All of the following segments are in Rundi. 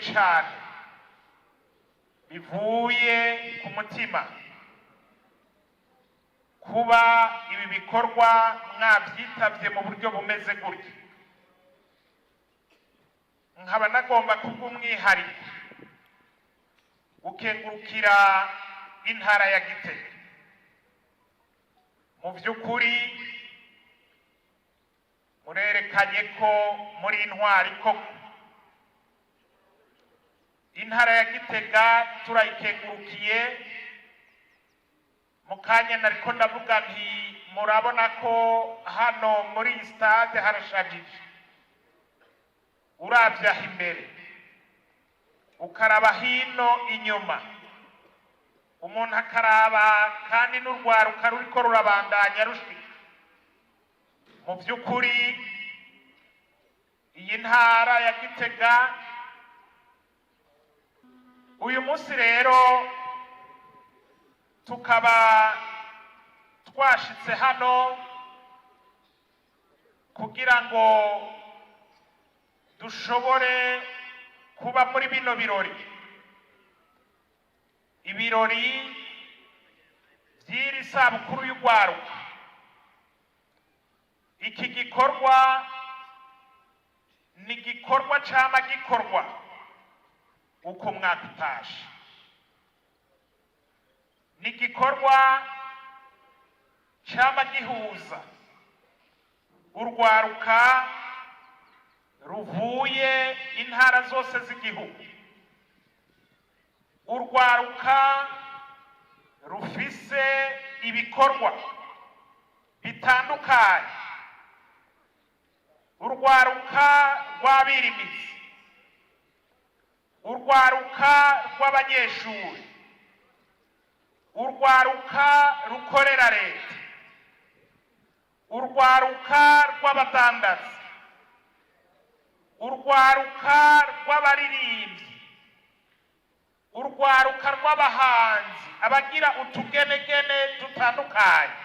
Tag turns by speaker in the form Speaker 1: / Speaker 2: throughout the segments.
Speaker 1: Cane bivuye ku mutima kuba ibi bikorwa mwabyitavye mu buryo bumeze gutya. Nkaba nagomba kubw'umwihariko gukengurukira intara ya Gitega. Mu by'ukuri murerekanye ko muri intwari koko. Intara ya Gitega turayikengurukiye. Mu kanya nariko ndavuga nti murabona ko hano muri iyi stade harashajije. Uravye aho imbere, ukaraba hino inyuma, umuntu akaraba kandi n'urwaruka ruriko rurabandanya rushika, mu by'ukuri iyi ntara ya Gitega uyu munsi rero tukaba twashitse hano kugira ngo dushobore kuba muri bino birori, ibirori by'iri sabukuru y'urwaruka. Iki gikorwa ni igikorwa cama gikorwa uko umwaka utashe, ni igikorwa cama gihuza urwaruka ruvuye intara zose z'igihugu, urwaruka rufise ibikorwa bitandukanye, urwaruka rw'abirimizi, urwaruka rw'abanyeshuri, urwaruka rukorera leta, urwaruka rw'abadandaza, urwaruka rw'abaririmbyi, urwaruka rw'abahanzi, abagira utugenegene dutandukanye,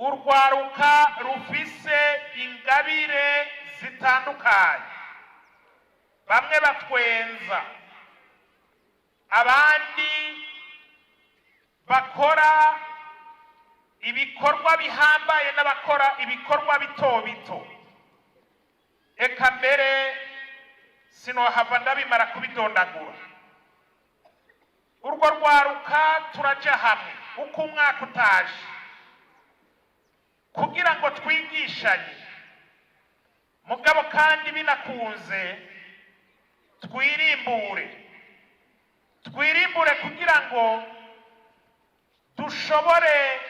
Speaker 1: urwaruka rufise ingabire zitandukanye, bamwe batwenza, abandi bakora ibikorwa bihambaye n'abakora ibikorwa bito bito. Eka mbere sinohava ndabimara kubidondagura. Urwo rwaruka turaja hamwe uko umwaka utaje kugira ngo twigishanye, mugabo kandi binakunze twirimbure, twirimbure kugira ngo dushobore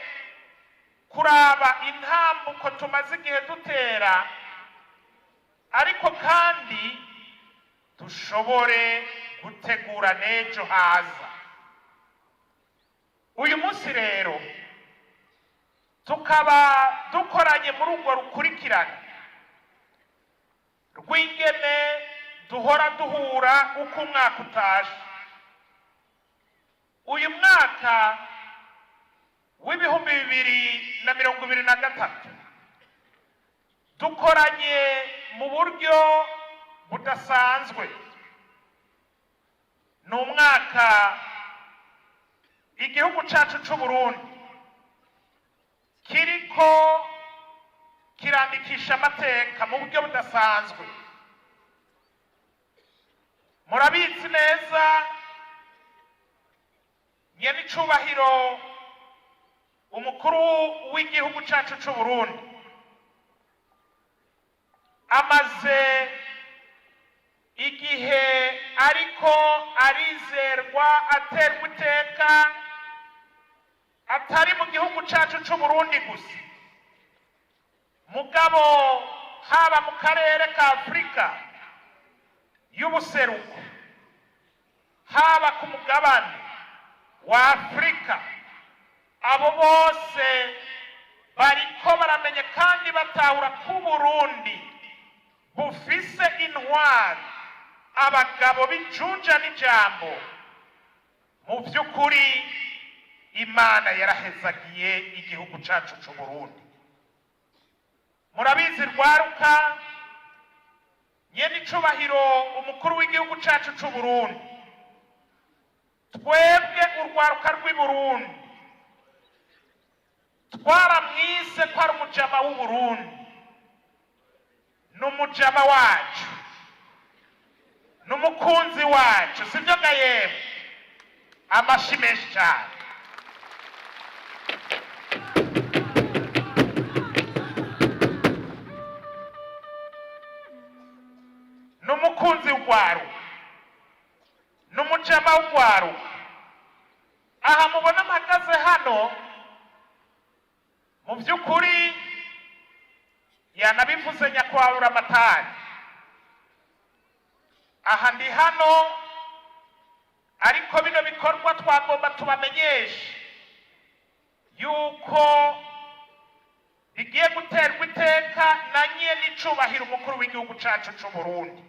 Speaker 1: kuraba intambuko tumaze igihe dutera, ariko kandi dushobore gutegura n'ejo haza. Uyu munsi rero tukaba dukoranye muri urwo rukurikirane rw'ingene duhora duhura uko umwaka utashe. Uyu mwaka w'2023 dukoranye mu buryo budasanzwe. Ni umwaka igihugu cacu c'Uburundi kiriko kirandikisha amateka mu buryo budasanzwe. Murabizi neza, nyenicubahiro umukuru w'igihugu cacu c'Uburundi amaze igihe ariko arizerwa, aterwa iteka, atari mu gihugu cacu c'Uburundi gusa, mugabo haba mu karere ka Afurika y'ubuseruko, haba ku mugabane wa Afurika. Abo bose bariko baramenya kandi batahura ko Uburundi bufise intwari, abagabo b'ijunja n'ijambo. Mu by'ukuri Imana yarahezagiye igihugu cacu c'Uburundi. Murabizi rwaruka, Nyene icubahiro umukuru w'igihugu cacu c'u Burundi, twebwe urwaruka rw'i Burundi twaramwise ko ari umujama w'u Burundi, ni umujama wacu, ni umukunzi wacu, sibyo ga yemwe? Amashi menshi cyane. Ni umukunzi w'urwaruka, ni umujama w'urwaruka. Aha mubona mpagaze hano, mu by'ukuri yanabivuze nyakubahwa Buramatari, aha ndi hano, ariko bino bikorwa twagomba tubamenyeshe yuko bigiye guterwa iteka na nyene icubahiro umukuru w'igihugu cacu c'u Burundi.